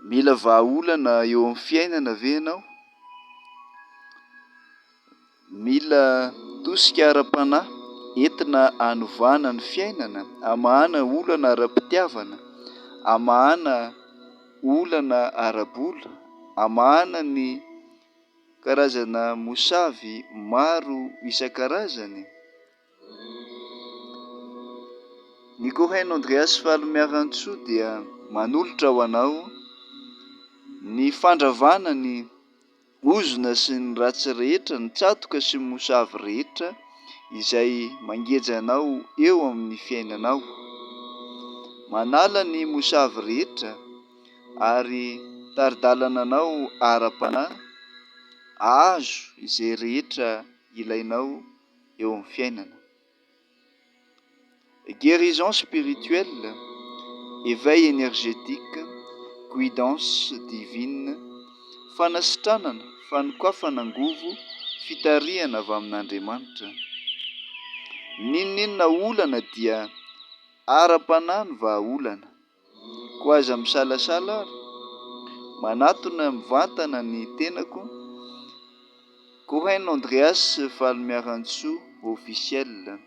Mila vahaolana eo amin'ny fiainana ve ianao? Mila tosika ara-panahy entina hanovana ny fiainana, hamahana olana ara-pitiavana, hamahana olana ara-bola, hamahana ny karazana mosavy maro isan-karazany? Ny Cohen Andreas Faly Miarantsoa dia manolotra ho anao ny fandravana ny ozona sy ny ratsy rehetra, ny tsatoka sy ny mosavy rehetra izay mangeja anao eo amin'ny fiainanao. Manala ny mosavy rehetra ary tari-dalana anao ara-panahy hahazo izay rehetra ilainao eo amin'ny fiainana. Guérison spirituelle, éveil énergétique, guidance divine, fanasitranana, fanokafana angovo, fitarihana avy amin'Andriamanitra. N'inon'inona olana dia ara-panahy ny vahaolana. Koa aza misalasala ary manatona mivantana ny tenako, Cohen Andreas Falimiarantsoa Officiel.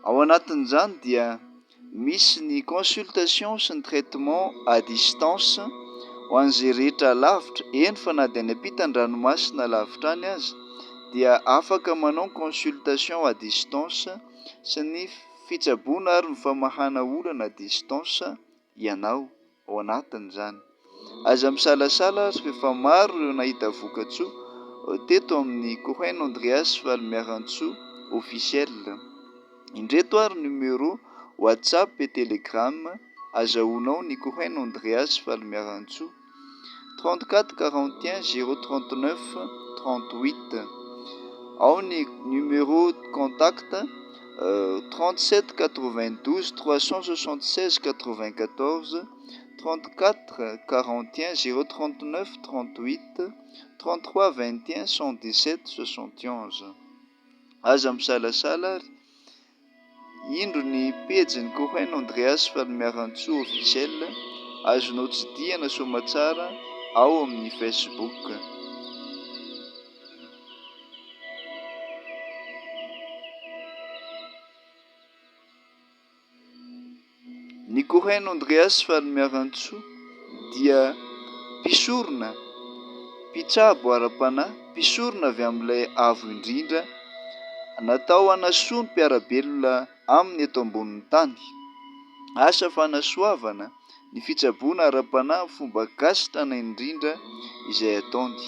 Ao anatin'izany dia misy ny consultation sy ny traitement à distance ho an'izay rehetra lavitra, eny fa na dia any ampitan-dranomasina lavitra any aza dia afaka manao consultation à distance sy ny fitsaboana ary ny famahana olana à distance ianao ao anatin'izany. Aza misalasala ary fa efa maro ireo nahita vokatsoa teto amin'ny Cohen Andreas Falimiarantsoa Officiel. Indreto ary numéro WhatsApp et Telegram azahoanao ny Cohen Andreas Falimiarantsoa. 34 41 039 38. Ao ny numéro contact 37 92 376 94, 34 41 039 38, 33 21 117 71. Aza misalasala ary Indro ny pejin'i Cohen Andreas Falimiarantsoa Officiel, azonao tsidihana soamatsara ao amin'ny Facebook. Ny Cohen Andreas Falimiarantsoa dia mpisorona, mpitsabo ara-panahy, mpisorona avy amin'ilay Avo Indrindra, natao hanasoa ny mpiara-belona aminy eto ambonin'ny tany. Asa fanasoavana ny fitsaboana ara-panahy amin'ny fomba gasy tranainy indrindra izay ataony.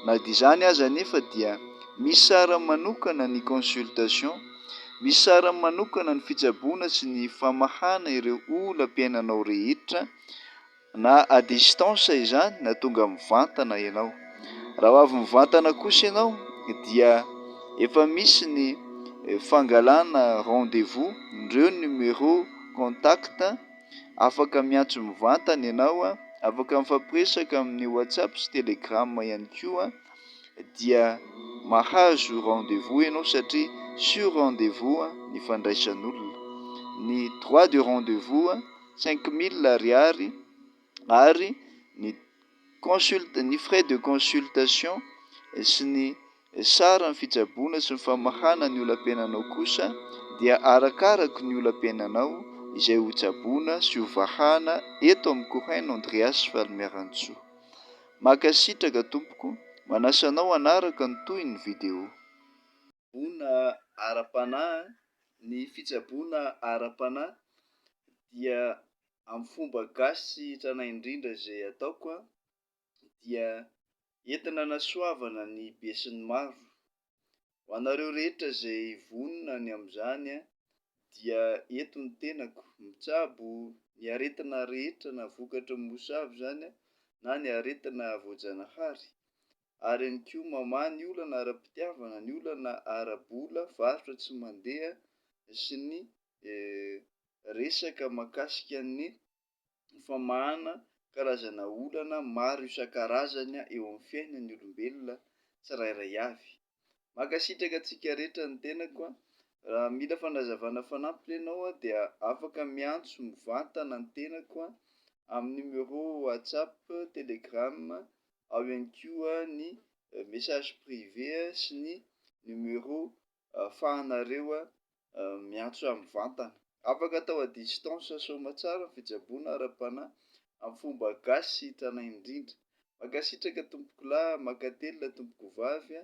Na dia izany aza anefa dia misy sarany manokana ny consultation, misy sarany manokana ny fitsaboana sy ny famahana ireo olam-piainanao rehetra na à distance izany na tonga mivantana ianao. Raha ho avy mivantana kosa ianao dia efa misy ny fangalana rendez-vous, ireo numéro contact afaka miantso mivantana ianao, afaka mifampiresaka amin'ny WhatsApp sy Telegram ihany koa dia mahazo rendez-vous ianao satria sur rendez-vous ny fandraisan'olona. Ny droit de rendez-vous 5000 ariary ary ny consult ny frais de consultation sy ny saran'ny fitsaboana sy ny famahana ny olam-piainanao kosa dia arakaraky ny olam-piainanao izay ho tsaboina sy ho vahana eto amin'ny Cohen Andreas Falimiarantsoa. Mankasitraka tompoko, manasa anao hanaraka ny tohin'ny video. Fitsaboana ara-panahy, Ny fitsaboana ara-panahy dia amin'ny fomba gasy tranainy indrindra izay ataoko dia entina hanasoavana ny besinimaro. Ho anareo rehetra izay vonona ny amin'izany dia eto ny tenako mitsabo ny aretina rehetra na vokatry ny mosavy izany na ny aretina voajanahary ary ihany koa mamaha ny olana ara-pitiavana, ny olana ara-bola, varotra tsy mandeha sy ny resaka mahakasika ny famahana karazana olana maro isan-karazany eo amin'ny fiainan'ny olombelona tsirairay avy. Mankasitraka antsika rehetra ny tenako. Raha mila fanazavana fanampiny ianao dia afaka miantso mivantana ny tenako. amin'ny numéro WhatsApp, Telegram, ao ihany koa ny message privé sy ny numéro ahafahanareo miantso ahy mivantana. Afaka atao à distance soamatsara ny fitsaboana ara-panahy amin'ny fomba gasy sy tranainy indrindra. Mankasitraka tompokolahy, mankatelina tompokovavy,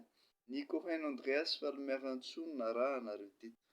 ny Cohen Andreas Faly Miarantsoa no narahanareo teto.